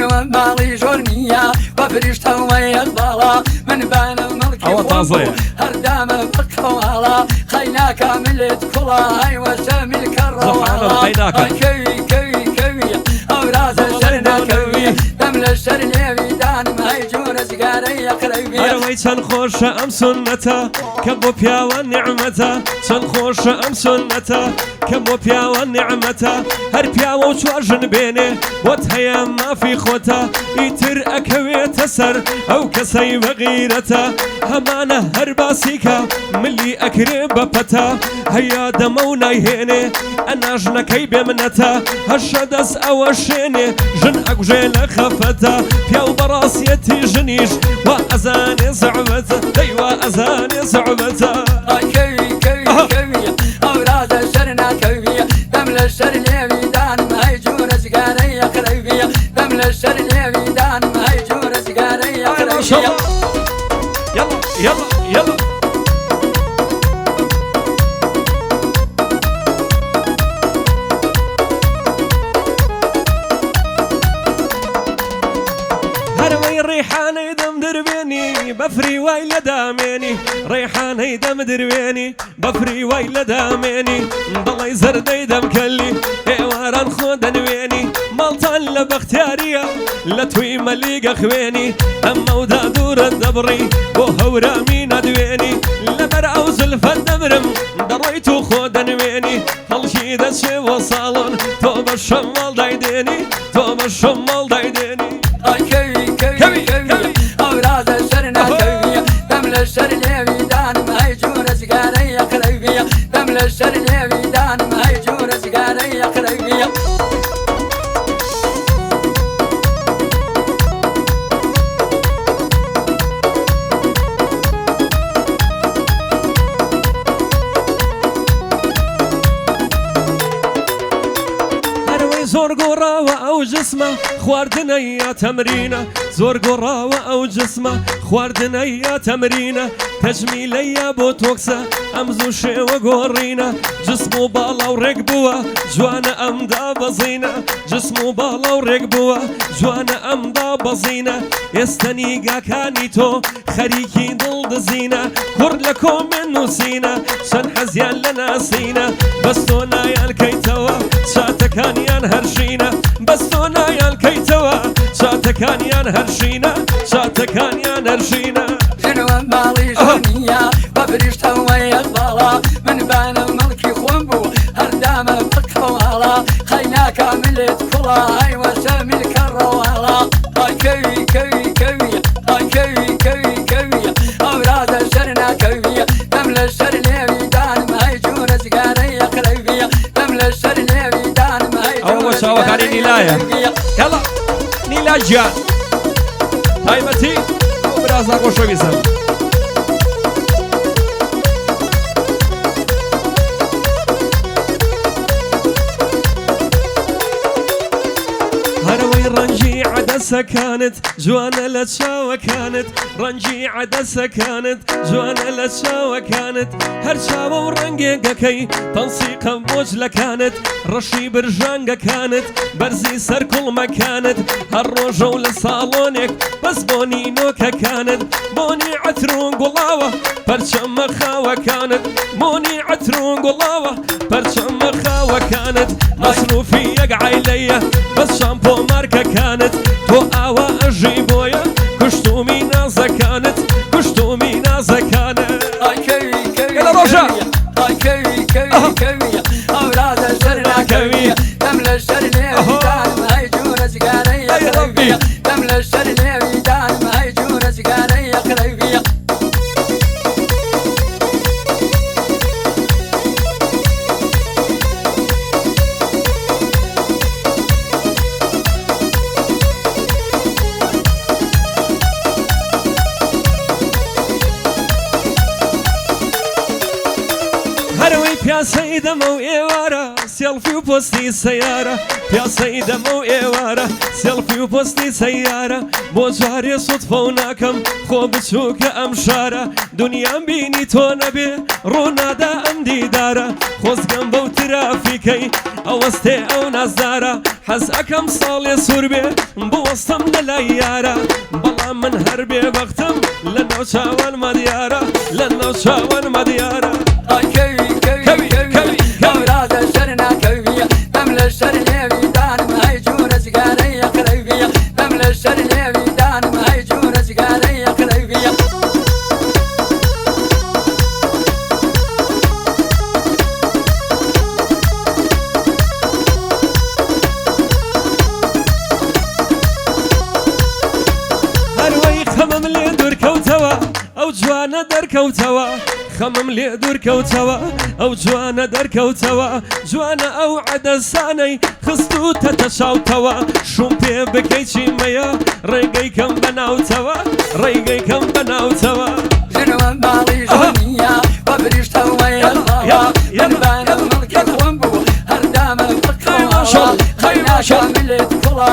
ژنوە ماڵی ژۆر نییە بە فریشتەوە یەک باڵا من بانە مەڵکی ئەوە خۆم تازەیە. بوو هەردامە بەقەواڵا قەیناکە ملت کوڵا هەیوەشە ملکە زەحانە ڕەواڵا قەیناکە. کەوی کەوی کەوی ئەورازە شەر ناکەوی دەم لە شەر لێوی دانم هەی جۆرە جگارەی یەقرەوی. هەرەوەی چەند خۆشە ئەم سنەتە کە بۆ پیاوان نیعمەتە، چەند خۆشە ئەم سنەتە کە بۆ پیاوان نیعمەتە. هەر پیاوە و چوار ژن بێنێ بۆت هەیە مافی خۆتە، ئیتر ئەکەوێتە سەر ئەو کەسەی بەغیرەتە. هەمانە هەر باسیکە ملی ئەکرێ بە پەتە، هەیا دەمە و نایهێنێ ئەنا ژنەکەی بێمنەتە. هەشە دەست ئەوە شێنێ ژن ئەگوژێ لە خەفەتە، پیاو بەڕاستیەتی ژنیش وا ئەزانێ زەعبەتە، دەی وا ئەزانێ زەعبەتە. کەوی کەوی کەوی ئەورازە شەر ناکەوی دەم لە شەر لێوی دانم هەی جۆرە جگارەی یەقرەوی دەم لە شەر لێوی دانم هەی جۆرە جگارەی یەقرەوی. يلا يلا يلا. هەرەوەی ڕێحانەی دەم دەروێنی بەفری وای لە دامێنی، ڕێحانەی دەم دروێنی بەفری وای لە دامێنی، دەڵی زەردەی دەم کەلی ئێواران خۆ دەنوێنی. ماڵتان لە بەختیاریە لە توی مەلیگە خوێنی، ئەمە و دادورە دەبڕی بۆ هەورامی نادوێنی. لەبەر ئەو زلفە دەمرم دەڕۆیت و خۆ دەنوێنی، خەڵکی دەچێ بۆ ساڵۆن تۆ بە شەماڵ دایدێنی، تۆ بە شەماڵ دایدێنی. کەوی کەوی کەوی ئەورازە شەر ناکەوی دەم لە شەر لێوی دانم هەی جۆرە جگارەی یەقرەوی دەم لە شەر لێوی دانم هەی جۆرە جگارەی یەقرەوی. هەروەی زۆر گۆڕاوە ئەو جسمە خواردنە یا تەمرینە، زۆر گۆڕاوە ئەو جسمە خواردنە یا تەمرینە، تەجمیلە یا بۆ تۆکسە ئەم زوو شێوە گۆڕینە. جسم و باڵا و ڕێک بووە جوانە ئەمدا بەزینە، جسم و باڵا و ڕێک بووە جوانە ئەمدا بەزینە. ئێستا نیگاکانی تۆ خەریکی دڵ دزینە، کوڕ لە کۆمێن نووسینە چەند حەزیان لە ناسینە. بەس تۆ نایان کەیتەوە چاتەکانیان هەرشینە، بەس تۆ نایان کەیتەوە چاتەکانیان هەرشینە، چاتەکانیان هەرشینە. ژنوە ماڵی ژۆنیە بە فریشتەوە یەک باڵا من بانە مەڵکی خۆم بوو هەردامە بەقەواڵا قەیناکە ملت کوڵا هەیوەشە ملکە ڕەواڵا. کەوی کەوی کەوی کەوی کەوی کەوی ئەورازە شەر ناکەوی دەم لە شەر لێوی دانم هەی جۆرە جگارەی یەقرەوی دەم لە شەر لێوی دانم هەی ئەوە بۆ جۆرە چاوەکانی جگارەی نیلایە. یەقرەوی. یاڵا نیلا گیان، تایبەتی ئەو برازا خۆشەویستم. هەرەوەی ڕەنگی عەدەسەکانت جوانە لە چاوەکانت، ڕەنگی عەدەسەکانت جوانە لە چاوەکانت، هەر چاوە و ڕەنگێکەکەی تەنسیقە بۆجلەکانت، ڕەشی برژانگەکانت بەرزی سەر کوڵمەکانت، هەر ڕۆژە و لە ساڵۆنێک بەس بۆنی نۆکەکانت، بۆنی عەتر و گوڵاوە پەرچەمە خاوەکانت، بۆنی عەتر و گوڵاوە پەرچەمە خاوەکانت. مەسروفی یەک عیلەیە بەس شامپۆ مارکەکانت، تۆ ئاوا ئەژی بۆیە کوشتومی نازەکانت، کوشتومی نازەکانت. کەوی کەوی يلا ڕۆژە. کەوی کەوی کەوی ئەورازە شەر ناکەوی دەم لە شەر لێوی دانم هەی جۆرە جگارەی ئەی ڕەبی. یەقرەوی دەم لە شەر لێوی دانم هەی جۆرە جگارەی یەقرەوی. هەرەوەی پیاسەی دەمە و ئێوارە سێ سێڵفی و پۆستی سەیارە، پیاسەی دەمە و ئێوارە، سێڵفی و پۆستی سەیارە، بۆ جارێ سوتفە و ناکەم خۆ بچووکە ئەم شارە، دونیام بینی تۆ نەبێ ڕوونادا ئەم دیدارە، خۆزگەم بەو ترافیکەی ئەوەستێ ئەو نازدارە، حەز ئەکەم ساڵێ سوور بێ بوەستم لە لای یارە، بەڵام من هەر بێ بەختم لە ناو چاوانما دیارە، لە ناو چاوانما دیارە. ئای کەوی کەوی کەوی کەوی کەوی کەوی. هەورازە سەر ناکەوی، دەم لە سەر لێوی دانم هەی جوورە جگەرەی قرەوی، دەم لە سەر لێوی دانم هەی جوورە جگەرەی قرەوی. هەروەی خەمم لێ دوورکەوتەوە ئەو جوانە دەرکەوتەوە، خەمم لێ دوورکەوتەوە ئەو جوانە دەرکەوتەوە، جوانە ئەو عەدەسانەی خستوتەتە چاوتەوە، شوم پێ بکەی چیمەیە ڕێگەی کەم بەناوتەوە، ڕێگەی کەم بەناوتەوە. ژنوە ماڵی ژنیە بە فریشتەوەی هەڵاوە، من بانە مڵکی خۆم بوو هەردامە بقەوە، خەیناکە ملت کوڵە.